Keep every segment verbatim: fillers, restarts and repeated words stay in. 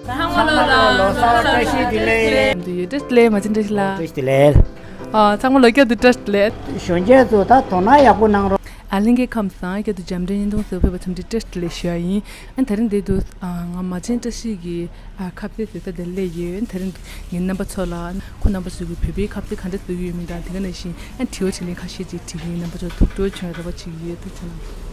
ཚང་མ་ལོ་ལ་ལོ་གསར་བཀྲ་ཤིས་བདེ་ལེགས། འདི་ཡོད། བཀྲ་ཤིས་བདེ་ལེགས། མ་བྱན་བཀྲ་ཤིས་ལགས། བཀྲ་ཤིས་བདེ་ལེགས། ཨ། ཚང་མ་ལོ་བསྐྱར་དུ་བཀྲ་ཤིས་བདེ་ལེགས། གཞོན་སྐྱེས་ཚོ་ད་དོ་སྣང་ཡག་པོ་གནང་རོགས། ཨ། ལྷན་རྒྱས་ཁམས་བཟང་། བསྐྱར་དུ་འཇམ་འདྲའི་བརྙན་ཐུང་གཟིགས་ཕེབས་པ་ཚང་མ་བཀྲ་ཤིས་བདེ་ལེགས་ཞུ་ཡ་ཡིན། ཨ། དེ་རིང་འདིར་དུ། ཨ། ང་མ་བྱན་བཀྲ་ཤིས་ཀྱི། ཨ། ཁ་གཏད་བཟོ་ས་དེར་སླེབས་ཡོད། དེ་རིང་ངས་རྣམ་པ་ཚོ་ལ་ཁོ་རྣམ་པ་ཚོས་ཀྱི་བོད་པའི་ཁ་གཏད་ག་འདྲ་བཟོ་གི་ཡོད་མེད་དང་། དེ་ག་ནང་བཞིན། ཨ། དྲི་བ་དྲིས་ལན་ཁ་ཤས་ཅིག་དྲིས་ཀྱི་ཡིན། རྣམ་པ་ཚོ་ཐུགས་སྤྲོ་བྱུང་བའི་རེ་བ་བྱེད་ཀྱི་ཡོད། ཐུགས་རྗེ་གནང་།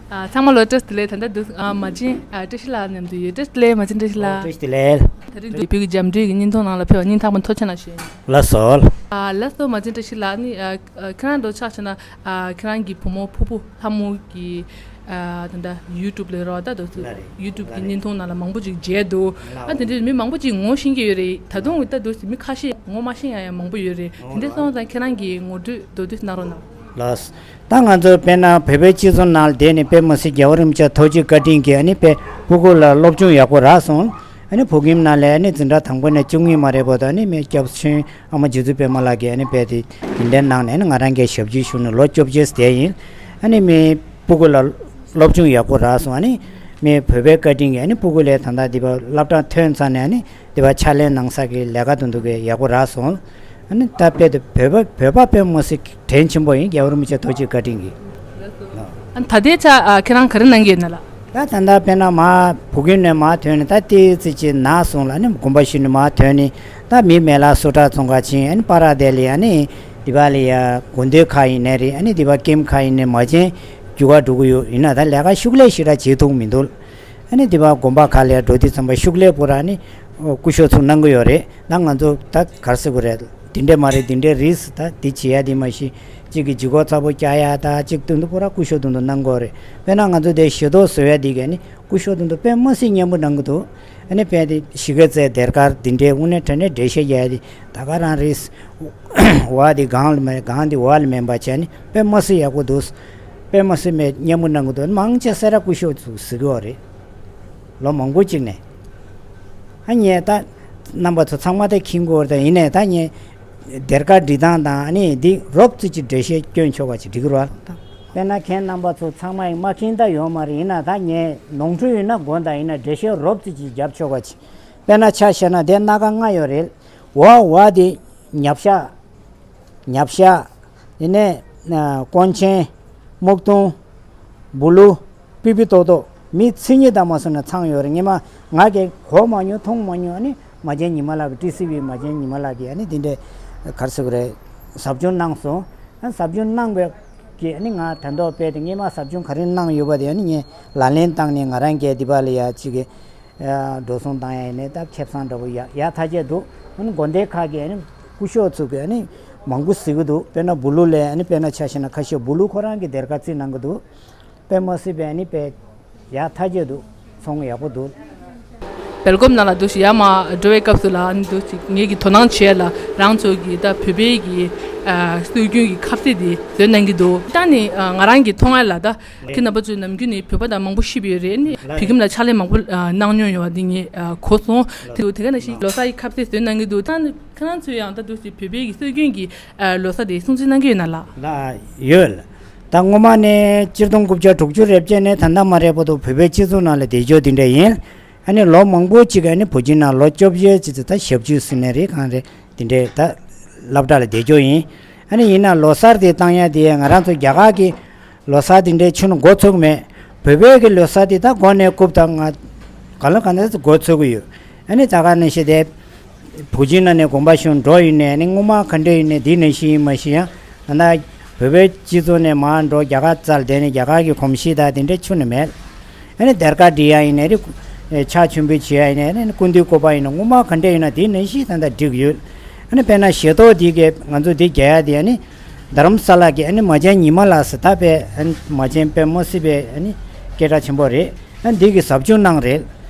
ཨ། ཚང་མ་ལོ་བཀྲ་ཤིས་བདེ་ལེགས། ད་ལྟ་འདུག་ཨ། མ་བྱན། ཨ། བཀྲ་ཤིས་ལགས་མཉམ་དུ་ཡོད། བཀྲ་ཤིས་བདེ་ལེགས། མ་བྱན་བཀྲ་ཤིས་ལགས། ཨོ། བཀྲ་ཤིས་བདེ་ལེགས། དེ་རིང་འདུག་བོད་ཀྱི་རྒྱ་འབྲེལ་གྱི་བརྙན་ཐུང་ནང་ལ་ཕེབས་པ་སྙིང་ཐག་པ་ནས་ཐུགས་རྗེ་གནང་ཞུ་ཡ་ཡིན། ལགས་སོ། ཨ། ལགས་སོ། མ་བྱན་བཀྲ་ཤིས་ལགས། ཨ་ནི། ཨ། ཁྱེད་རང་འདྲ་ཆགས་བྱས་ན། ཨ། ཁྱེད་རང་གི་བུ་མོ་ཕུ་བོ་ལྷ་མོ་གི། ཨ། ད་ལྟ་ཡུ་ཊུབ་ལ་རོ། ད་དུ་ལ་རེད། ཡུ་ཊུབ་ལ་གི་རེད། བརྙན་ཐུང་ནང་ལ་མང་པོ་ཅིག་མཇལ་འདུག་ལ། ཨ། དེ་འདྲའི་མི་མང་པོ་ཅིག་ངོ་ཤེས་ཀྱི་ཡོད་རེད། ད་དུང་ད་དུ་མི་ཁ་ཤས་ངོ་མ་ཤེས་ཡ་ཡང་མང་པོ་ཡོད་རེད། དེ་འདྲ་སོང་ཙང་ཁྱེད་རང་གིས་ངོ་སྤྲོད་མདོར་བསྡུས་གནང་རོགས་གནང་། ལགས། ད་ང་ཚོ་དཔེར་ན་བོད་པའི་སྤྱི་ཚོགས་ནང་ལ་བསྡད་ནས་དཔེ་མི་སྲིད་རྒྱལ་བ་རིན་པོ་ཆེ་ཐུགས་རྗེ་བཀའ་དྲིན་གྱིས། ཨ་ནི་དཔེ་སྤུ་གུ་ལ་སློབ་སྦྱོང་ཡག་པོ་རག་སོང་། ཨ་ནི་བོད་ཁྱིམ་ནང་ལ་ཨ་ནི་འཛིན་གྲྭ་དང་པོ་ནས་བཅུ་གཉིས་མ་རེད་པོ། ད་ཨ་ནི་མི་སྐྱབས་ཆེན་ཨ་མ་རྗེ་བཙུན་པད་མ་ལགས་ཀྱིས་ཨ་ནི་དཔེ་དེ་དེ་འདྲའི་གནང་ནས། ཨ་ནི་ང་རང་གིས་ཞབས་ཕྱི་ཞུ་ནས་ལོ་བཅོ་བརྒྱད་བསྡད་ཡིན། ཨ་ནི་མི་སྤུ་གུ་ལ་སློབ་སྦྱོང་ཡག་པོ་རག་སོང་། ཨ་ནི་མི་བོད་པའི་བཀའ་དྲིན་གྱིས་ཨ་ནི་སྤུ་གུ་ལ་ད་ལྟ་འདི་པ་སློབ་གྲྭ་ཐོན་ཚར་ནས། ཨ་ནི་འདི་པ་ཕྱག་ལས་གནང་ས་གི་ལས་ཀ་དེ་ཚོ་གི་ཡག་པོ་རག་སོང་། ཨ་ནི་ད་དཔེ་དེ་བོད་པ་བོད་པ་དཔེ་མི་སྲིད་དྲིན་ཆེན་པོ་ཡིན། རྒྱལ་བ་རིན་པོ་ཆེ་ཐུགས་རྗེ་བཀའ་དྲིན་གྱིས། ཨ། ད་ལྟའི་ཆ། ཨ། ཁྱེད་རང་ག་རེ་གནང་གི་ཡོད་ན་ལགས། ད་ད་ལྟ་དཔེར་ན་མར་བུ་ཁྱིམ་ནས་མར་ཐོན་ནས་ད་ཏོག་ཙམ་ཅིག་ན་སོང་ལ། ཨ་ནི་དགོན་པ་ཞིག་ནས་མར་ཐོན་ནས་ད་མི་མེ་ལ་སུ་ཊར་བཙོང་ག་ཕྱིན། ཨ་ནི་པ་ར་དེ་ལ་ཡ། ཨ་ནི་འདི་པ་ལ་ཡ་དགོན་སྡེ་ཁག་ཡིན་ནའི་རེད། ཨ་ནི་འདི་པ་ཀེམ་ཁག་ཡིན་ནའི་མ་བྱན་རྒྱུ་ག་འགྲོ་གི་ཡོད། ཡིན་ན་ད་ལས་ཀ་ཤུགས་ལས་ཞེ་དྲག་བྱེད་ཐུབ་མི་འདུག་ཨ་ནི་འདི་པ་དགོན་པ་ཁག་ལ་འགྲོ་དུས་ཙམ་པ་ཤུགས་ལས་པོ་ར་ནི་སྐུ་ཞབས་ཚོ་གནང་གི་ཡོད་རེད། ད་ང་ཚོ་ད་ག་རེ་ཟེར་དགོས་རེད། འདི་འདྲས་མ་རེད། འདི་འདྲས་རེད་ཟེར། ད་འདི་བྱེད་ཡ་འདི་མ་གཞི་གཅིག་གི་ལྗིད་ཁོག་ཚ་པོ་རྒྱག་ཡ། ད་གཅིག་དུས་དུ་པོ་ར་སྐུ་ཞབས་དུས་དུ་གནང་གི་ཡོད་རེད། དཔེར་ན་ང་ཚོ་དེ་ཞལ་ཏོག་བཟོ་ཡ་འདི་ག་ནི་སྐུ་ཞབས་དུས་དུ་དཔེ་མི་སྲིད་སྙན་པོ་གནང་གི་འདུག་ཨ་ནི་དཔེ་དེ་གཞིས་ཀ་རྩེ་སྡེར་དཀར་འདི་འདྲས་དངོས་གནས་དྲང་གནས་འགྲེལ་བཤད་རྒྱག་ཡ་འདི་ད་ག་རང་རེད། འོ་འདི་སྒང་ལ་མེད། སྒང་འདི་འོག་ལ་མེད་པ་བྱས་ནི་དཔེ་མི་སྲིད་ཡག་པོ་འདུག་དཔེ་མི་སྲིད་མེད་སྙན་པོ་གནང་གི་འདུག་མང་ཆེ་སེ་ར་སྐུ་ཞབས་ཚོ་ཟེར་གི་ཡོད་རེད། ལོ་མང་པོ་ཅིག་ནས། ཨ་ངས་ད་རྣམ་པ་ཚོ་ཚང་མ་ད་མཁྱེན་གྱི་ཡོད་རེད། ད་ཡིན་ནའི་ད་ངས་སྡེར་ཁ་འབྲི་སྟངས་དང་། ཨ་ནི་འདི་རོབ་ཙམ་ཅིག་འགྲེལ་བཤད་སྐྱོན་ཆོག་པ་ཅིག་འབྲི་གི་རེད་པ། དཔེར་ན་ཁྱེད་རྣམ་པ་ཚོ་ཚང་མ་ཡིས་མ་མཁྱེན་ད་ཡོད་མ་རེད། ཡིན་ན་ད་ངས་ནོར་འཁྲུལ་ཡོད་ན་དགོངས་དག་ཡིན་ན་འགྲེལ་བཤད་རོབ་ཙམ་ཅིག་རྒྱབ་ཆོག་པ་ཅིག་དཔེར་ན་ཆ་བཞག་ན་དེ་སྣ་ཁ་ལྔ་ཡོད་རེད། འོག་འོག་དེ་ཉབ་ཤ། ཉབ་ཤ། དེ་ནས་ཨ་ཀོན་ཆེན། སྨུག་ཐུང་། སྦུ་ལུ། པི་པི་ཏོག་ཏོག་མི་མཚན་ཉིད་དང་མ་སོང་ན་ཚང་ཡོད་རེད། ངས་མ་ང་གིས་གོ་མ་མྱོང་མཐོང་མ་མྱོང་། ཨ་ནི་མ་བྱན་ཉི་མ་ལགས་ཀྱིས། ཊི་སི་ཝི་མ་བྱན་ཉི་མ་ལགས་ཀྱིས་ཨ་ནི་དེ་འདྲས་ག་རེ་ཟེར་དགོས་རེད། ཟབ་སྦྱོང་གནང་སོང་། ཨ་ཟབ་སྦྱོང་གནང་བའི་གི་ཨ་ནི་ང་ད་མདོ་དཔེ་དེ་ངས་མ་ཟབ་སྦྱོང་ག་རེ་གནང་ཡོད་པ་དེ་ཨ་ནི་ངས་ལག་ལེན་བསྟར་ནས་ང་རང་གིས་འདི་པ་ལ་ཡ་ཅིག་གི་འགྲོ་སོང་བཏང་ཡ་ཡིན་ནའི་ད་ཁེ་བཟང་འདྲ་པོ་ཡ་ཡག་ཐག་ཆོད་འདུག་ཨ་ནི་དགོན་སྡེ་ཁག་གི་ཨ་ནི་སྐུ་ཞབས་ཚོ་གི་ཨ་ནི་མང་པོ་གཟིགས་ཀྱི་འདུག་དཔེར་ན་སྦུ་ལུ་ལ་ཨ་ནི་དཔེར་ན་ཆ་བཞག་ན་ཁ་ཤས་སྦུ་ལུ་ཁོ་རང་གིས་སྡེར་ཁ་རྩིས་གནང་གི་འདུག་དཔེ་མི་སྲིད་པའི་ཨ་ནི་དཔེ་ཡག་ཐག་ཆོད་འདུག་ཚོང་ཡག་པོ་འདུག་སྦེལ་ཀོབ་ནང་ལ་འདུག་ཡར་མར་འགྲོ་བའི་སྐབས་སུ་ལ་ཨ་ནི་འདུག་ཅིག་ངེད་ཀྱིས་དོ་སྣང་བྱས་ལ་རང་ཚོ་གི་ད་བོད་པའི་གི་ཨ་སྲོལ་རྒྱུན་གྱི་ཁ་གཏད་དེ་བཟོས་གནང་གི་འདུག་ད་ནི་ཨ་ང་རང་གི་མཐོང་ཡ་ལ་ད་ཁྱེད་རྣམ་པ་ཚོས་ནམ་རྒྱུན་ནས་བོད་པ་དང་མང་པོ་ཤེས་པ་ཡོད་རེད། ཨ་ནི་བོད་ཁྱིམ་ལ་ཕྱག་ལས་མང་པོ་ཨ་གནང་མྱོང་ཡོད་པ་འདི་ངས་ཨ་གོ་སོང་། དེ་དེ་ག་ནང་བཞིན་ལོ་གསར་གྱི་ཁ་གཏད་བཟོས་གནང་གི་འདུག་ད་ནི་ཁྱེད་རང་ཚོས་ཡང་ད་འདུག་ཅིག་བོད་པའི་གི་སྲོལ་རྒྱུན་གྱི་ཨ་ལོ་གསར་དེ་སྲུང་བརྩི་གནང་གི་ཡོད་ན་ལགས། ལགས་ཡོད། ད་སྔོན་མ་ནས་སྤྱི་ལོ་སྟོང་དགུ་བརྒྱ་དྲུག་ཅུ་རེ་བརྒྱད་ནས་ད་ལྟ་མ་རེད་པ་དུ་བོད་པའི་སྤྱི་ཚོགས་ནང་ལ་བསྡད་རྒྱུ་འདི་འདྲ་ཡིན། ཨ་ནི་ལོ་མང་པོ་ཅིག་ཨ་ནི་བོད་ཁྱིམ་ནང་ལོ་བཅོ་བརྒྱད་ཅིག་ཙམ་ད་ཞབས་ཕྱི་ཟེར་ནའི་རེད། གང་རེད། འདི་འདྲའི་ད་སློབ་གྲྭ་ལ་བསྡད་རྒྱུ་ཡིན། ཨ་ནི་ཡིན་ན་ལོ་གསར་དེ་བཏང་ཡ་དེ་ང་རང་ཚོ་རྒྱ་གར་གྱི་ལོ་གསར་དེ་འདྲའི་ཆུ་ནང་འགོ་ཚུགས་མེད། བོད་པའི་གི་ལོ་གསར་དེ་ད་འགོ་ནས་རྐུབ་ད་ང་ག་ལ་ག་ནས་འགོ་ཚུགས་ཀྱི་ཡོད། ཨ་ནི་ད་ག་ནང་བཞིན་དེ་བོད་ཁྱིམ་ནང་ནས་དགོན་པ་ཞིག་འགྲོ་ཡིན་ནའི་ཨ་ནི་སྔོན་མ་ག་འདྲ་ཡིན་ནའི་འདི་ནང་བཞིན་ཡིན་མ་ཤེས་ཡང་། ད་ལྟ་བོད་པའི་སྤྱི་ཚོགས་ནས་མར་འགྲོ་རྒྱ་གར་རྩ་ལ་བསྡད་ནས་རྒྱ་གར་གྱི་གོམས་གཤིས་དང་དེ་འདྲ་ཆུ་ནས་མེད། ཨ་ནི་སྡེར་ཁ་སྒྲིག་ཡ་ཡིན་ནའི་རེད། ཕྱག་མཆོད་འབུལ་བྱེད་ཡ་ཡིན་ནའི་རེད། སྐུ་མདུན་སྐུ་པར་ཡིན་ན་སྔོན་མ་ག་འདྲ་ཡིན་ན་དེ་ནང་བཞིན་ད་ལྟ་འགྲིག་ཡོད། ཨ་ནི་དཔེར་ན་ཞལ་ཏོག་འདི་གས་ང་ཚོ་འདི་རྒྱག་ཡ་དེ་ཨ་ནི་རྡ་རམ་ས་ལ་གི་ཨ་ནི་མ་བྱན་ཉི་མ་ལགས་ཟེར། ད་དཔེ་ཨ་ནི་མ་བྱན་དཔེ་མི་སྲིད་པའི་ཨ་ནི་སྐད་གྲགས་ཆེན་པོ་རེད། ཨ་འདི་གི་ཟབ་སྦྱོང་གནང་རེད།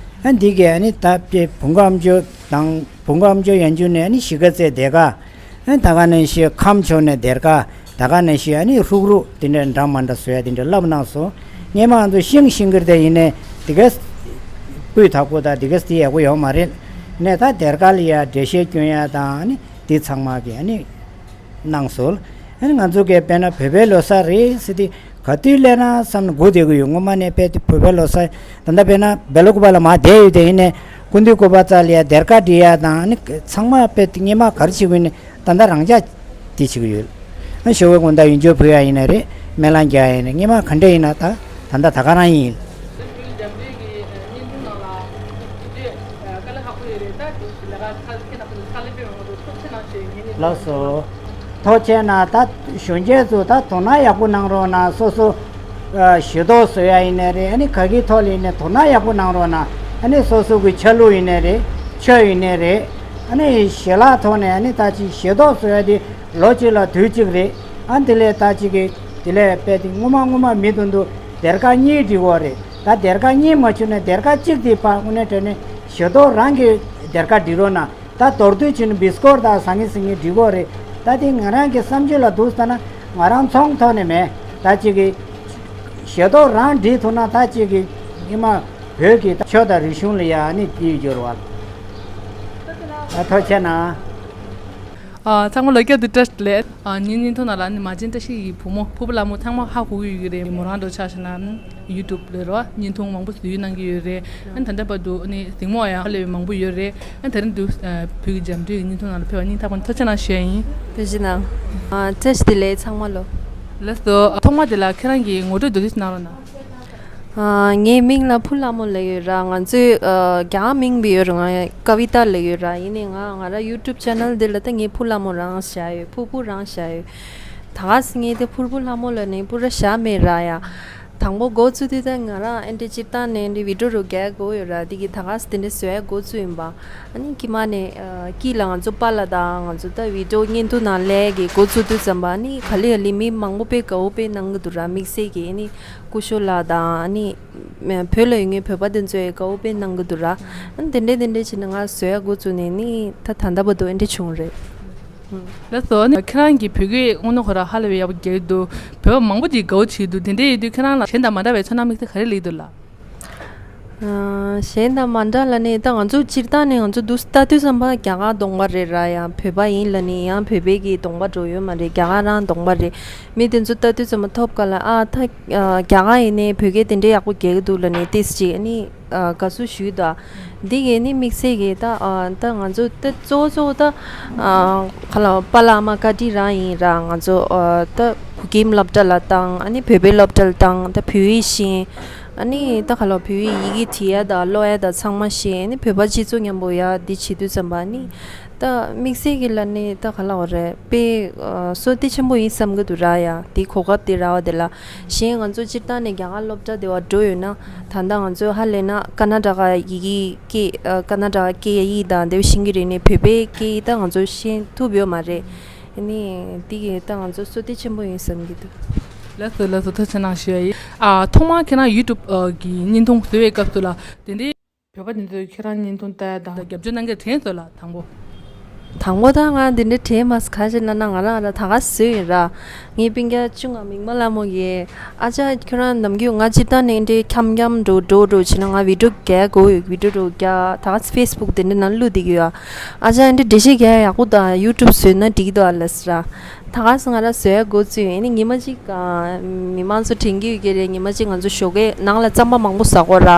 ཨ་འདི་གས་ཨ་ནི་ད་དཔེ་བུམ་དཀར་ཨ་མཆོག་དང་བུམ་དཀར་ཨ་མཆོག་ཡང་འཇུ་ནས་ཨ་ནི་གཞིས་ཀ་རྩེ་སྡེར་ཁ། ཨ་ད་ག་ནང་བཞིན་ཁམས་ཕྱོགས་ནས་སྡེར་ཁ། ད་ག་ནང་བཞིན་ཨ་ནི་ཧྲུག་རུག་དེ་འདྲ་འདྲ་མ་འདྲ་བཟོ་ཡ་དེ་འདྲ་བསླབ་གནང་སོང་། སྔོན་མ་ང་ཚོ་ཤེས་ཤེས་ཀྱི་རེད། ཡིན་ནའི་དེ་གས་སྤུས་དག་པོ་དང་དེ་གས་དེ་ཡག་པོ་ཡོད་མ་རེད། ནས་ད་སྡེར་ཁ་ལ་ཡ་འགྲེལ་བཤད་སྐྱོན་ཡ་དང་ཨ་ནི་དེ་ཚང་མ་གི་ཨ་ནི་གནང་སོང་། ཨ་ནི་ང་ཚོ་གས་དཔེར་ན་བོད་པའི་ལོ་གསར་རེད་ཟེར་དེ་ག་དུས་སླེབས་ན་བསམ་ནས་སྒུག་བསྡད་ཀྱི་ཡོད། སྔོན་མ་ནས་དཔེ་དེ་བོད་པའི་ལོ་གསར་ད་ལྟ་དཔེར་ན་སྦེལ་ཀོབ་ལ་མར་བསྡད་ཡོད་དེ། ཡིན་ནའི་ སྐུ་མདུན་སྐུ་པར་རྩ་ལ་ཡ་སྡེར་ཁ་སྒྲིག་ཡ་དང་ནི་ཚང་མ་དཔེ་སྔས་མ་ག་རེ་བྱེད་དགོས་ནི་ད་ལྟ་རང་འཇགས་དེ་བྱེད་ཀྱི་ཡོད། ཨ་ཞོགས་པའི་དགོང་དག་ཡོན་མཆོད་ཕུལ་ཡ་ཡིན་ན་རེད། སྨན་བླ་རྒྱག་ཡ་ཡིན་ན་སྔས་མ་ག་འདྲ་ཡིན་ན་ད་ད་ལྟ་ད་ག་རང་ཡིན། ལགས་སོ། ཐུགས་རྗེ་གནང་། ད་གཞོན་སྐྱེས་ཚོ་ད་དོ་སྣང་ཡག་པོ་གནང་རོགས་གནང་། སོ་སོ་ཨ་ཞལ་ཏོག་བཟོ་ཡ་ཡིན་ནའི་རེད། ཨ་ནི་ག་གི་ཐོག་ལ་ཡིན་ནའི་དོ་སྣང་ཡག་པོ་གནང་རོགས་གནང་། ཨ་ནི་སོ་སོ་གི་ཆ་ལུགས་ཡིན་ནའི་རེད། ཆོས་ཡིན་ནའི་རེད། ཨ་ནི་ཞལ་ལག་ཐོག་ནས་ཨ་ནི་ད་ཅིག་ཞལ་ཏོག་བཟོ་ཡ་དེ་ལོ་གཅིག་ལ་དུས་གཅིག་རེད། ཨ་དེ་ལས་ད་ཅིག་གི་དེ་ལས་དཔེ་དེ་སྔོན་མ་སྔོན་མ་མི་དུང་དུ་སྡེར་ཁ་གཉིས་སྒྲིག་གོ་རེད། ད་སྡེར་ཁ་གཉིས་མ་བྱུང་ན་སྡེར་ཁ་གཅིག་དེ་ཕར་དངོས་གནས་དྲང་གནས་ཞལ་ཏོག་རང་གི་སྡེར་ཁ་སྒྲིག་རོགས་གནང་། ད་མདོར་བསྡུས་བྱས་ན་བི་སི་ཀོཊ་དང་ཟང་ངེ་ཟིང་ངེ་སྒྲིག་གོ་རེད། ད་དེ་ང་རང་གི་བསམ་ཚུལ་ལ་འདུག་ཟེར་ན་ང་རང་ཚོང་ཐོག་ནས་མེད། ད་ཅིག་གི་ཞལ་ཏོག་རང་སྒྲིག་ཐུབ་ན་ད་ཅིག་གི་ཉི་མ་བོད་ཀྱི་ཆོས་དང་རིག་གཞུང་ལ་ཡ་ནི་དེའི་སྦྱོར་བ། ད་ཐུགས་རྗེ་གནང་། ཨ་ཚང་མ་ལ་སྐྱབས་འདི་བཀྲ་ཤིས་བདེ་ལེགས། ཨ་ངའི་བརྙན་ཐུང་ནང་ལ་ནི་མ་བྱན་བཀྲ་ཤིས་ཀྱི་བུ་མོ་ཕུར་བུ་ལྷ་མོ་ཚང་མ་ཧ་གོ་གི་ཡོད་ཀྱི་རེད། མོ་རང་འགྲོ་ཆ་བཞག་ན་ཡུ་ཊུབ་ལ་རོ་བརྙན་ཐུང་མང་པོ་བཟོས་གནང་གི་ཡོད་རེད། ཨ་ད་ལྟ་བར་དུ་ནི་གཟིགས་མོ་ཡང་ཧ་ལས་པའི་མང་པོ་ཡོད་རེད། ཨ་དེ་རིང་འདུག་བོད་ཀྱི་འཇམ་འདྲིས་ཀྱི་བརྙན་ཐུང་ནང་ལ་ཕེབས་པ་སྙིང་ཐག་པ་ནས་ཐུགས་རྗེ་གནང་ཞུ་ཡ་ཡིན། ཐུགས་རྗེ་གནང་། ཨ་བཀྲ་ཤིས་བདེ་ལེགས་ཚང་མ་ལོ། ལགས་སོ། ཐོག་མ་དེ་ལ་ཁྱེད་རང་གི་ངོ་སྤྲོད་མདོར་བསྡུས་གནང་རོགས་གནང་། ཨ་ངའི་མིང་ལ་ཕུར་བུ་ལྷ་མོ་ལབ་ཡོད་ར། ང་ཚོའི་ཨ་རྒྱ་གར་མིང་བི་ཡོད་ར། ང་ཀ་བི་ཏཱ་ལབ་ཡོད་ར། ཡིན་ནའི་ང་ང་ར་ཡུ་ཊུབ་ཆེ་ནལ་འདི་ལ་ད་ངས་ཕུར་བུ་ལྷ་མོ་རང་བཞག་ཡོད། ཕུར་བུ་རང་བཞག་ཡོད། ད་ག་སེ་ངས་དེ་ཕུར་བུ་ལྷ་མོ་ལབ་ནས་པུ་ར་བཞག་མེད་ར་ཡ། དང་པོ་འགོ་བཙུགས་དུས་ད་ང་རང་ཨེ་འདྲ་སྤྱིར་བཏང་ནས་འདི་བི་ཌི་ཡོ་རུ་རྒྱག་དགོས་ཡོད་ར། དེ་གི་ད་ག་སེ་དེ་འདྲ་བཟོ་ཡ་འགོ་བཙུགས་ཡིན་པ། ཨ་ནི་དཀྱིལ་མ་ནས་ཨ་དཀྱིལ་ལ་ང་ཚོ་པཱ་ལགས་དང་ང་ཚོ་ད་བི་ཌི་ཡོ་བརྙན་ཐུང་ནང་ལས་ཀྱི་འགོ་བཙུགས་དུས་ཙམ་པ་ཨ་ནི་ག་ལེ་ག་ལེ་མི་མང་པོ་དཔེ་དགའ་བོ་དཔེ་གནང་གི་འདུག་ར། དམིགས་བསལ་གྱི་ཨ་ནི་སྐུ་ཞབས་ལགས་དང་ཨ་ནི་བོད་ལ་ཡོད་མཁན་བོད་པ་དེ་ཚོས་དགའ་བོ་དཔེ་གནང་གི་འདུག་ར། ཨ་ནི་དེ་འདྲས་དེ་འདྲས་བྱས་ནས་ང་བཟོ་ཡ་འགོ་བཙུགས་ནས་ནི་ད་ད་ལྟ་བར་དུ་ཨེ་འདྲས་བྱུང་རེད། ལགས་སོ། ཨ་ནི་ཁྱེད་རང་གིས་བོད་སྐད་དངོས་གནས་ཁོ་ར་ཧ་ལས་པའི་ཡག་པོ་རྒྱག་གི་འདུག་བོད་པ་མང་པོ་ཅིག་དགའ་བོ་བྱེད་ཀྱི་འདུག་དེ་འདྲས་ཡོད་དུས་ཁྱེད་རང་ལ་གཞན་དང་མ་འདྲ་བའི་ཚོར་སྣང་དམིགས་བསལ་ག་རེ་སླེབས་འདུག་ལགས། ཨ་གཞན་དང་མ་འདྲ་ལབ་ནས་ད་ང་ཚོ་སྤྱིར་བཏང་ནས་ང་ཚོ་འདུག་ལྟ་དུས་ཙམ་པ་རྒྱ་གར་གདོང་པ་རེད་ར། ཡང་བོད་པ་ཡིན་ལབ་ནས་ཡང་བོད་པའི་གི་གདོང་པ་འགྲོ་ཡོད་མ་རེད། རྒྱ་གར་རང་གདོང་པ་རེད། མི་དེ་ཚོ་ལྟ་དུས་ཙམ་པ་ཐོབ་ག་ལ་ཨ་ད་ཨ་རྒྱ་གར་ཡིན་ནའི་བོད་སྐད་དེ་འདྲའི་ཡག་པོ་རྒྱག་གི་འདུག་ལབ་ནས་ཏིས་ཅིག་ཨ་ནི་ཨ་དགའ་བསུ་ཞུས་ད། འདི་གི་ནི་དམིགས་བསལ་གི་ད་ཨ་ད་ང་ཚོ་ད་གཙོ་བོ་གཙོ་བོ་ད་ཨ་ག་ལ་པཱ་ལགས་ཨ་མ་བཀའ་དྲིན་རང་ཡིན་ར། ང་ཚོ་ཨ་ད་བོད་ཁྱིམ་སློབ་གྲྭ་ལ་བཏང་ཨ་ནི་བོད་པའི་སློབ་གྲྭ་ལ་བཏང་། ད་བོད་ཡིག་ཤེས། ཨ་ནི་ད་ག་ལ་བོད་ཡིག་ཡི་གེ་བྲི་ཡ་དང་ཀློག་ཡ་དང་ཚང་མ་ཤེས། ཨ་ནི་བོད་པ་སྤྱི་ཚོགས་མཉམ་པོ་ཡ་འདི་བྱེད་དུས་ཙམ་པ་ཨ་ནི་ད་དམིགས་བསལ་གྱི་ལ་ནི་ད་ག་ལ་བ་རེད་དཔེ་བསོད་བདེ་ཆེན་པོ་ཡིན་བསམ་གྱི་འདུག་ར། ཡ་དེ་གོ་སྐབས་དེ་རག་པ་དེ་ལ་གཞན་ང་ཚོ་སྤྱིར་བཏང་ནས་རྒྱ་གར་སློབ་གྲྭ་དེ་བ་འགྲོ་ཡོད་ན་ད་ལྟ་ང་ཚོ་ཧ་ལས་ན་ཀར་ན་ཊ་ཀ་ཡི་གེ་སྐད་ཀར་ན་ཊ་ཀ་སྐད་ཡིག་དང་དེ་བ་ཤེས་ཀྱི་རེད། ནས་བོད་པའི་སྐད་ཡིག་ད་ང་ཚོ་ཤེས་ཐུབ་ཡོད་མ་རེད། ཨ་ནི་དེ་གི་ད་ང་ཚོ་བསོད་བདེ་ཆེན་པོ་ཡིན་བསམ་གྱི་འདུག་ལགས་སོ་ལགས་སོ། ཐུགས་རྗེ་གནང་ཞུ་ཡ་ཡིན། ཨ་ཐོག་མར་ཁྱེད་རང་ཡུ་ཊུབ་གི་བརྙན་ཐུང་བཟོ་བའི་སྐབས་སུ་ལ་དེ་འདྲའི་བོད་པ་དེ་ཚོས་ཁྱེད་རང་བརྙན་ཐུང་ལྟ་ཡ་དང་རྒྱབ་སྐྱོར་གནང་མཁན་དྲན་སོང་ལགས། དང་པོ། དང་པོ་ད་ང་འདི་འདྲའི་དྲན་མ་སོང་། ག་རེ་ལབ་ན་ང་རང་ད་ག་བཟོས་ཡིན་ར། ངའི་སྤུན་ཀྱག་ཆུང་ང་མིག་དམར་ལྷ་མོ་གིས་ཨ་ཅག་ཁྱོད་རང་ནམ་རྒྱུན་ང་སྤྱིར་བཏང་ནས་འདྲའི་འཁྱམ་འཁྱམ་འགྲོ་འགྲོ་འགྲོ་བྱས་ན་ང་བི་ཌི་ཡོ་རྒྱག་དགོས་ཡོད། བི་ཌི་ཡོ་རྒྱག་ད་ག་ཕེ་སི་བུག་དེ་འདྲ་ནང་བླུགས་བསྡད་ཀྱི་ཡོད། ཨ་ཅག་འདྲའི་འགྲེལ་བཤད་རྒྱག་ཡག་པོ་དང་ཡུ་ཊུབ་བཟོས་ན་འགྲིག་གི་འདུག་ཨ་ལབ་སོང་ར། ད་ག་སེ་ང་རང་བཟོ་ཡ་འགོ་བཙུགས་ཡིན། ཨ་ནི་ཉི་མ་གཅིག་ཨ་མི་མང་ཚོ་དྲན་གྱི་ཡོད་ཀྱི་རེད། ཉི་མ་གཅིག་ང་ཚོ་ཞོགས་ཀས་ནང་ལ་རྩམ་པ་མང་པོ་ཟ་གོ་ར།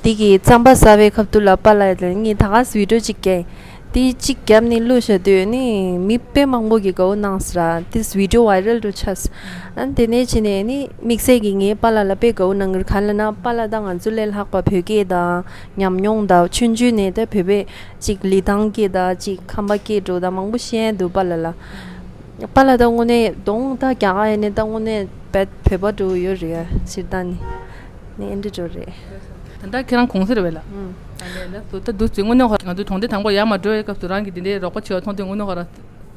དེ་གི་རྩམ་པ་ཟ་བའི་ཁ་ཐུག་ལ་པཱ་ལགས་དང་ངས་ད་ག་སེ་བི་ཌི་ཡོ་གཅིག་བརྒྱབ། དེ་གཅིག་བརྒྱབ་ནས་བླུགས་བཞག་དུས་ནི་མི་དཔེ་མང་པོ་གིས་དགའ་བོ་གནང་སོང་ར། དེ་བི་ཌི་ཡོ་ཝའི་རལ་དུ་ཆགས་སོང་། ཨ་ནི་དེ་ནས་བྱས་ནས་ནི་དམིགས་བསལ་གྱིས་ངའི་པཱ་ལགས་ལ་དཔེ་དགའ་བོ་གནང་གི་རེད། ག་རེ་ལབ་ན་པཱ་ལགས་ད་ང་ཚོ་ལས་ལྷག་པ་བོད་སྐད་དང་ཉམས་མྱོང་དང་ཆུང་ཆུང་ནས་ད་བོད་པའི་ཅིག་ལི་ཐང་སྐད་དང་ཅིག་ཁམས་པ་སྐད་འདྲ་བོ་དང་མང་པོ་ཤེས་ཡ་འདུག་པཱ་ལགས་ལ། པཱ་ལགས་ད་དངོས་གནས་གདོང་ད་རྒྱ་གར་ཡིན་ནའི་ད་དངོས་གནས་བོད་པ་འདྲ་བོ་ཡོད་རེད་ཡ། སྤྱིར་བཏང་ནི་ནི་ཨེ་འདྲ་འདྲ་བོ་རེད། ད་ལྟ་ཁྱེད་རང་གུང་སེང་རེད་པས་ལགས། ཨུམ། ཨ་ནི་ལགས་སོ། ད་འདུག་སེ་དངོས་གནས་ཧོ་ང་ཚོ་གྲོང་སྡེ་དང་པོ་ཡར་མར་འགྲོ་བའི་སྐབས་སུ་རང་གི་དེ་འདྲའི་རོགས་པ་བྱེད་པ་མཐོང་དུས་དངོས་གནས་ཧོ་ར་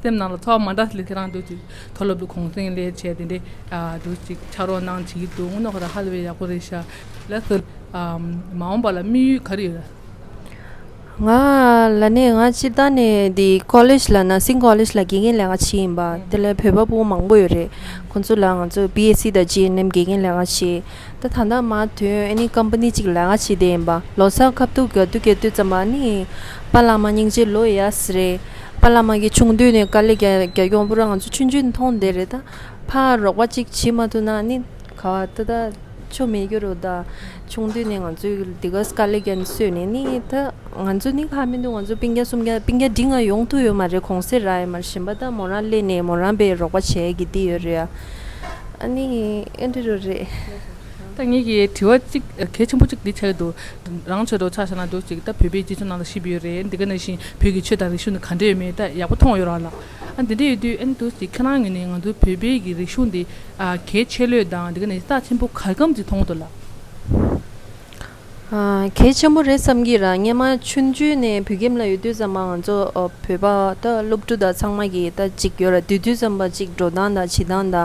སེམས་ནང་ལ་ཚོར་བ་མ་འདྲ་ཞིག་སླེབས། ཁྱེད་རང་འདུག་སེ་མཐོ་སློབ་ཏུ་གུང་སེང་སླེབས་བྱས་དེ་འདྲའི་ཨ་འདུག་སེ་ཕྱག་རོགས་གནང་བྱེད་ཀྱི་འདུག་དངོས་གནས་ཧོ་ར་ཧ་ལས་པའི་ཡག་པོ་རེད་ཤག་ལགས་སོ། ཨ་མ་འོངས་པ་ལ་དམིགས་ཡུལ་ག་རེ་ཡོད་ལགས། ང་ལ་ནི་ང་སྤྱིར་བཏང་ནས་འདི་ཀོ་ལེཇ་ལ་ནར་སིང་ཀོ་ལེཇ་ལ་དགེ་རྒན་ལས་ཀ་བྱེད་ཡིན་པ། དེ་ལ་བོད་པ་ཕྲུ་གུ་མང་པོ་ཡོད་རེད། ཁོང་ཚོ་ལ་ང་ཚོ་བི་ཨེས་སི་དང་ཇི་ཨེན་ཨེམ་དགེ་རྒན་ལས་ཀ་བྱེད། ད་ད་ལྟ་མར་ཐོན་ཨ་ནི་ཀམ་པ་ནི་གཅིག་ལས་ཀ་བྱེད་བསྡད་ཡིན་པ། ལོ་གསར་ཁ་ཐུག་ག་དུས་ག་དུས་ཙམ་པ་ནི་པཱ་ལགས་མ་སྙིང་རྗེ་ལོས་ཡ་ཟེར་རེད། པཱ་ལགས་མ་གིས་ཆུང་དུས་ནས་དཀའ་ལས་རྒྱག་རྒྱག་ཡོང་པོ་ར་ང་ཚོ་ཆུང་ཆུང་ནས་མཐོང་བསྡད་རེད། ད་ཕར་རོགས་པ་གཅིག་བྱེད་མ་ཐུབ་ན་ནི་ག་བ་ད་ད། ཆོ་མེད་རྒྱུ་རུ་ད། ཆུང་དུས་ནས་ང་ཚོའི་འདི་ག་སྐ་ལེ་གན་སོས་ནས་ནི་ད། ང་ཚོ་ནི་ཁ་མི་འདུག་ང་ཚོ་སྤུན་ཀྱག་གསུམ་ཀྱག་སྤུན་ཀྱག་འབྲིང་ང་ཡོང་ཐུབ་ཡོད་མ་རེད། གོང་སེ་ར་ཡ་མར་གཞན་པ་ད་མོ་རང་སླེབས་ནས་མོ་རང་པའི་རོགས་པ་བྱས་གི་འདི་ཡོད་རེད་ཡ། ཨ་ནི་ཨེ་འདྲ་རུ་རེད། ད་ངེད་ཀྱི་དྲི་བ་གཅིག་གལ་ཆེན་པོ་གཅིག་འདི་ཆགས་འདུག་རང་ཆོས་རོགས་ཆ་བཞག་ན་འདུག་ཅིག་ད་བོད་པའི་སྤྱི་ཚོགས་ནང་ལ་གཤིབ་ཡོད་རེད། འདི་ག་ནང་བཞིན་བོད་ཀྱི་ཆོས་དང་རིག་གཞུང་ནི་ག་འདྲ་ཡོད་མེད་ད་ཡག་པོ་མཐོང་ཡོད་ར་ལ། ཨ་འདི་འདྲ་ཡོད་དུས་ཨ་ནི་འདུག་ཅིག་ཁྱེད་རང་ངོས་ནས་ང་ཚོའི་བོད་པའི་གི་རིག་གཞུང་འདི་ཨ་གལ་ཆེ་ལོས་དང་འདི་ག་ནང་བཞིན་རྩ་ཆེན་པོ་ག་རེ་གམ་ཅིག་མཐོང་འདུག་ལ། ཨ་གལ་ཆེན་པོ་རེད་བསམ་གྱི་ར། སྔན་མ་ཆུང་ཆུང་ནས་བོད་ཁྱིམ་ལ་ཡོད་དུས་ཙམ་པ་ང་ཚོ་ཨ་བོད་པ་ད་སློབ་ཕྲུག་དང་ཚང་མ་གི་ད་ཅིག་ཡོད་ར། དུས་དུས་ཙམ་པ་ཅིག་འགྲོ་སྟངས་དང་བྱེད་སྟངས་དང་ད་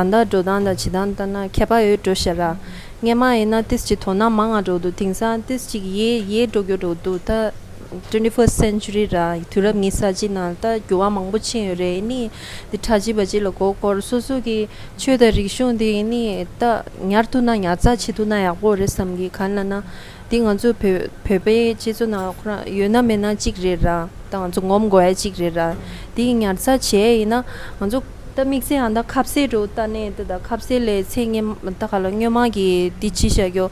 ལྟ་འགྲོ་སྟངས་དང་བྱེད་སྟངས་ལྟ་ན་ཁྱད་པར་ཡོད་འགྲོ་ཤག་ར། སྔན་མ་ཡིན་ན་ཏིས་ཅིག་དོ་སྣང་མང་ང་འགྲོ་འདུག་དེང་སང་ཏིས་ཅིག་ཡེ་ཡེ་འགྲོ་རྒྱུ་འགྲོ་འདུག་ད་twenty first century་ར་དུས་རབས་ཉི་ཤུ་རྩ་གཅིག་ནང་ད་འགྱུར་བ་མང་པོ་ཕྱིན་ཡོད་རེད། ཨ་ནི་འདི་ཁྲ་ཆིབ་པ་ཅིག་ལ་མགོ་སྐོར་སོ་སོ་གི་ཆོས་དང་རིག་གཞུང་འདི་ནི་ད་ཉར་ཐུབ་ན་ཉར་ཚགས་བྱེད་ཐུབ་ན་ཡག་པོ་རེད་བསམ་གི། གང་ལབ་ན་འདི་ང་ཚོ་བོད་བོད་པའི་སྤྱི་ཚོགས་ནང་ཁོ་རང་ཡོད་ན་མེད་ན་གཅིག་རེད་ར། ད་ང་ཚོ་ངོམ་དགོས་ཡ་གཅིག་རེད་ར། འདི་ཉར་ཚགས་བྱས་ཡིན་ན་ང་ཚོ་ད་དམིགས་བསལ་ཨ་ད་ཁ་ཟས་འགྲོ་ལྟ་ནས་ད་ད་ཁ་ཟས་ལས་ཚེ་སྔོན་ད་ག་ལ་སྔོན་མ་གི་འདི་ཅི་བྱ་རྒྱུ་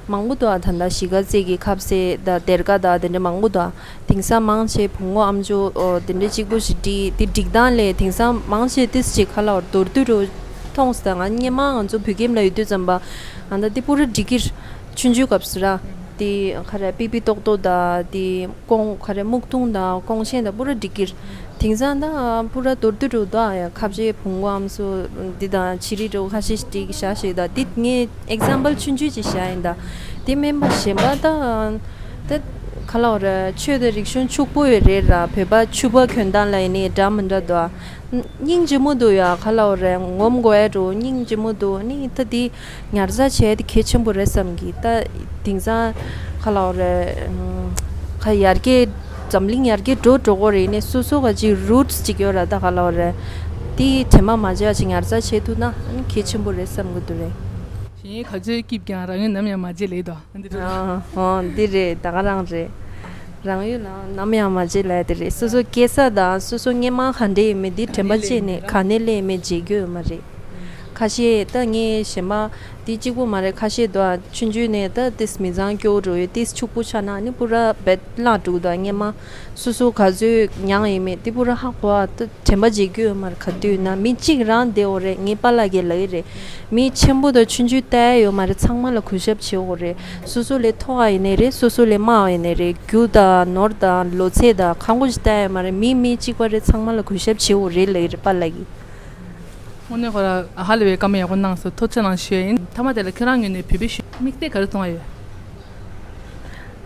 མང་པོ་འདུག་ཨ་ད་ད་གཞིས་ཀ་རྩེ་གི་ཁ་ཟས་ད་སྡེར་ཀ་ད་དེ་འདྲ་མང་པོ་འདུག་དེང་སང་མང་ཆེ་བུ་མོ་ཨམ་ཅོག་ཨོ་དེ་འདྲ་གཅིག་པུ་ཞིག་བསྒྲིགས། དེ་སྒྲིག་སྟངས་ལས་དེང་སང་མང་ཆེ་ཏིས་ཅིག་ཁ་ལ་མདོར་བསྡུས་རུ་མཐོང་སྟེ། ང་སྔན་མ་ང་ཚོ་བོད་ཁྱིམ་ལ་ཡོད་དུས་ཙམ་པ་ཨ་ད་དེ་པུ་ར་སྒྲིག་གིར་ཆུང་ཆུང་སྐབས་སུ་ར་དེ་ཁ་རེ་པི་པི་ཏོག་ཏོ་ད་དེ་ཀོང་ཁ་རེ་སྨུག་ཐུང་ད་ཀོང་ཆེན་ད་པུ་ར་སྒྲིག་གིར། དེང་སང་ད་པུ་ར་མདོར་བསྡུས་རུ་ད་ཡ་ཁ་ཆེ་བུ་མོ་ཨམ་སོ་འདི་ད་ཕྱི་རི་རུ་ཁ་ཤས་ཤིག་བསྒྲིགས་བཞག་ཞིག་ད་དེ་ངས་ཨེག་ཛམ་པལ་ཆུང་ཆུང་ཅིག་བཞག་ཡིན་ད། དེ་མིན་པ་གཞན་པ་ད། ད་ག་ལབ་རེད། ཆོས་དང་རིག་གཞུང་ཕྱུག་པོ་ཡོད་རེད་ར། བོད་པ་ཕྱུ་པ་གྱོན་སྟངས་ལ་ཡིན་ནའི་འདྲ་མི་འདྲ་འདུག་སྙིང་རྗེ་མོ་འདུག་ཡ། ག་ལབ་རེད། ངོམ་དགོས་ཡ་འགྲོ་སྙིང་རྗེ་མོ་འདུག་ནི་ད་དེ་ཉར་ཚགས་བྱས་དེ་གལ་ཆེན་པོ་རེད་བསམ་གི། ད་དེང་སང་ག་ལབ་རེད། ཁ་ཡར་རྒྱས་འཛམ་གླིང་ཡར་རྒྱས་འགྲོ་འགྲོ་གོ་རེད་ནས་སོ་སོ་ག་ཅིག་རུ་ཊི་སི་ཅིག་ཡོད་ར། ད་ག་ལབ་རེད། དེ་དྲན་པ་མ་བརྗེད་ཅིག་ཉར་ཚགས་བྱས་ཐུབ་ན་གལ་ཆེན་པོ་རེད་བསམ་གི་འདུག་རེད། གཞན་ག་ཚོད་སྐྱིད་ཀྱང་རང་ཡུལ་ནམ་ཡང་མ་བརྗེད་ལེ་དོ། འདི་རེད། ཨ་ཧོ་འདི་རེད། ད་ག་རང་རེད། རང་ཡུལ་ལ་ནམ་ཡང་མ་བརྗེད་ལ་དེ་རེད། སོ་སོ་སྐྱེས་ས་དང་སོ་སོ་སྔན་མ་ག་འདྲ་ཡིན་མིན་འདི་དྲན་པ་བརྗེད་ནས་ག་ནས་སླེབས་མིན་བརྗེད་རྒྱུ་ཡོད་མ་རེད། ཁ་ཤས་ད་ངས་གཞན་པ་འདི་གཅིག་པུ་མ་རེད། ཁ་ཤས་དུ་ཆུང་ཆུང་ནས་ད་ཏིས་མི་ཚང་སྐྱོ་བོ་འགྲོ་ཡོད། ཏིས་ཕྱུག་པོ་ཆགས་ན་ནི་པུ་ར་བེད་བརླག་འགྲོ་གི་འདུག་སྔན་མ་སོ་སོ་ག་ཚོད་མྱངས་ཡིན་མིན་འདི་པུ་ར་ཧ་གོ་ཨ། ད་དྲན་པ་བརྗེད་རྒྱུ་ཡོད་མ་རེད། ག་དུས་ན་མི་གཅིག་རང་བསྡད་ཡོད་རེད། ངའི་པཱ་ལགས་ཀྱིས་ལབ་ཀྱི་རེད། མི་ཆེན་པོ་དང་ཆུང་ཆུང་ལྟ་ཡ་ཡོད་མ་རེད། ཚང་མ་ལ་གུས་ཞབས་བྱེད་དགོས་རེད། སོ་སོ་ལས་མཐོ་བ་ཡིན་ནའི་རེད། སོ་སོ་ལས་དམའ་བ་ཡིན་ནའི་རེད། རྒྱུ་དང་ནོར་དང་ལོ་ཚད་དང་གང་གོ་ཞིག་ལྟ་ཡ་ཡོད་མ་རེད། མི་མི་གཅིག་པ་རེད། ཚང་མ་ལ་གུས་ཞབས་བྱེད་དགོས་རེད་ལབ་ཀྱི་རེད་པཱ་ལགས་ཀྱིས། དངོས་གནས་ཁོ་ར་ཧ་ལས་པའི་བཀའ་མོལ་ཡག་པོ་གནང་སོང་། ཐུགས་རྗེ་གནང་ཞུ་ཡ་ཡིན། མཐའ་མ་དེ་ལ་ཁྱེད་རང་ངོས་ནས་བོད་པའི་གཞོན་དམིགས་བསལ་ག་རེ་གཏོང་བ་ཡོད།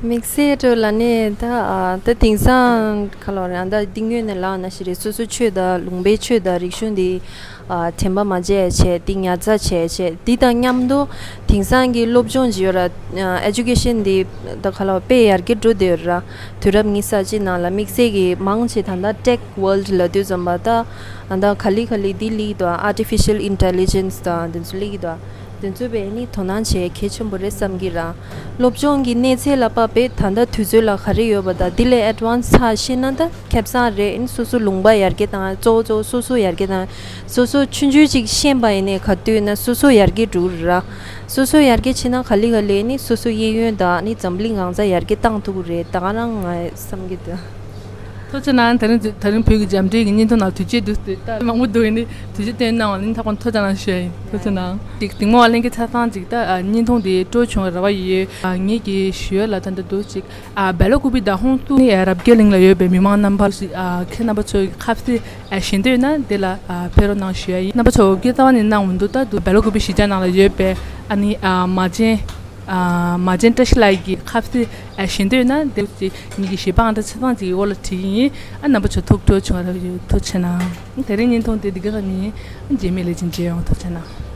དམིགས་བསལ་འགྲོ་ལ་ནས་ད་ཨ་ད་དེང་སང་ག་ལོ་རེད། ཨ་ད་འདི་སྔོན་ནས་ལགས་ན་ཞིག་རེད། སོ་སོ་ཆོས་དང་ལུང་པའི་ཆོས་དང་རིག་གཞུང་འདི་ཨ་དྲན་པ་མ་བརྗེད་བྱས། འདི་ཉར་ཚགས་བྱས་བྱས། འདི་དང་མཉམ་དུ་དེང་སང་གི་སློབ་སྦྱོང་ཅིག་ཡོད་ར། ཨ་ཨེ་ཇུ་ཀེ་ཤན་འདི་ད་ག་ལོ་དཔེ་ཡར་རྒྱས་འགྲོ་བསྡད་ཡོད་ར། དུས་རབས་ཉི་ཤུ་རྩ་གཅིག་ནང་ལ་དམིགས་བསལ་གྱི་མང་ཆེ་ད་ལྟ་ཊེག་ཝོལཌ་ལབ་དུས་ཙམ་པ་ད་ཨ་ད་ག་ལེ་ག་ལེ་འདི་སླེབས་ཀྱི་འདུག་ཨ་ཊི་ཕི་ཤལ་ཨིན་ཊེ་ལི་ཇེན་སི་དང་འདི་ཚོ་སླེབས་ཀྱི་འདུག་དེ་ཚོ་བས་ནི་དོ་སྣང་བྱེད་གལ་ཆེན་པོ་རེད་བསམ་གྱི་ར། སློབ་སྦྱོང་གི་གནས་ཚད་ལ་དཔག་པའི་ད་ལྟ་དུས་ཚོད་ལ་ག་རེ་ཡོད་པ་དང་འདི་ལས་ཨེཌ་ཝན་སི་ཆགས་ཤེས་ན་ད་ཁེ་བཟང་རེད། ཨ་ནི་སོ་སོ་ལུང་པ་ཡར་རྒྱས་བཏང་། གཙོ་བོ་གཙོ་བོ་སོ་སོ་ཡར་རྒྱས་བཏང་། སོ་སོ་ཆུང་ཆུང་ཅིག་ཤེས་པ་ཡིན་ནའི་ག་དུས་ན་སོ་སོ་ཡར་རྒྱས་འགྲོ་གི་ར། སོ་སོ་ཡར་རྒྱས་ཕྱིན་ན་ག་ལེ་ག་ལེ་ནི་སོ་སོ་གཡས་གཡོན་དང་ནི་འཛམ་གླིང་གང་ས་ཡར་རྒྱས་བཏང་ཐུབ་ཀྱི་རེད། ད་ག་རང་ང་བསམ་གྱི་འདུག་ཐུགས་རྗེ་གནང་། དེ་རིང་དེ་རིང་བོད་ཀྱི་རྒྱབ་འགྲེལ་གྱི་བརྙན་ཐུང་ནང་དུས་ཆེན་འདུག་ཟེར་ད་མང་པོ་འདུག་ཡིན་ནི་དུས་ཆེན་བསྟན་གནང་བ་ནི་ཐག་པ་ཐུགས་རྗེ་གནང་ཞུ་ཡ་ཡིན། ཐུགས་རྗེ་གནང་། ཅིག་གཏིང་མོ་བ་ལྷན་རྒྱས་ཆ་ཚང་ཅིག་ད་བརྙན་ཐུང་འདི་སྤྲོ་བྱུང་བའི་རེ་བ་ཡོད། ངེད་ཀྱི་ཞུ་ཡ་ལ་ད་ལྟ་འདུག་ཅིག་སྦེ་ལ་ཀུ་པི་དང་ཧོང་སུ་ནི་རབ་རྒྱས་གླིང་ལ་ཡོད་པའི་མི་མང་རྣམ་པ་ཞིག་ཁྱེད་རྣམ་པ་ཚོའི་ཁ་གསལ་ཞེ་འདོད་ན་འདི་ལ་ཕེབས་རོགས་གནང་ཞུ་ཡ་ཡིན། རྣམ་པ་ཚོ་འོ་བརྒྱལ་རྩ་བ་ནས་གནང་འོང་འདུག་ད་དུ་སྦེ་ལ་ཀུ་པི་གཞིས་ཆགས་ནང་ལ་ཡོད་པའི་ཨ་ནི་མ་བྱན། མ་བྱན་བཀྲ་ཤིས་ལགས་ཀྱི་ཁ་གསལ་ཞེ་འདོད་ན་འདི་ཅིག་ངེད་ཀྱི་གཞས་པ་ཨང་གྲངས་ཆ་ཚང་ཅིག་གི་འོག་ལ་བྲིས་ཡིན། ཨ་རྣམ་པ་ཚོ་ཐུགས་སྤྲོ་བྱུང་བ་རེད། ཐུགས་རྗེ་གནང་། དེ་རིང་བརྙན་ཐུང་དེ་འདི་ག་ཙམ་ཡིན། རྗེས་མའི་ལས་ཅིག་མཇལ་ཡོང་། ཐུགས་རྗེ་གནང་།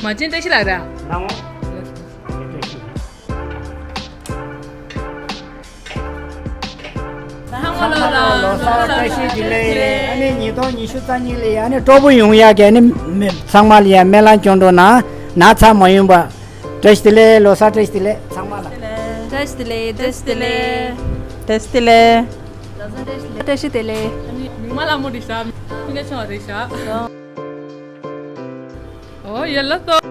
མ་བྱན་བཀྲ་ཤིས་ལགས་ར། ལགས་འོང་། ཚང་མ་ལ་ལོ་གསར་བཀྲ་ཤིས་བདེ་ལེགས། ཨ་ནི་ཉིས་སྟོང་ཉི་ཤུ་རྩ་གཉིས་ལ་ཡ་ཨ་ནི་སྤྲོ་པོ་ཡོང་ཡག་གི་ཨ་ནི་མི་ཚང་མ་ལ་ཡ་སྨོན་ལམ་སྐྱོན་འགྲོ་ན་ན་ཚ་མ་ཡོང་པ། བཀྲ་ཤིས་བདེ་ལེགས། ལོ་གསར་བཀྲ་ཤིས་བདེ་ལེགས་ཚང་མ་ལ། བཀྲ་ཤིས་བདེ་ལེགས། བཀྲ་ཤིས་བདེ་ལེགས། བཀྲ་ཤིས་བདེ་ལེགས། བཀྲ་ཤིས་བདེ་ལེགས། ཨ་ནི་མིག་དམར་ལྷ་མོ་རེད་ཤག་མིག་དམར་ཆུང་བ་རེད་ཤག་ཨོ་ཡ་ལ་ཏོ།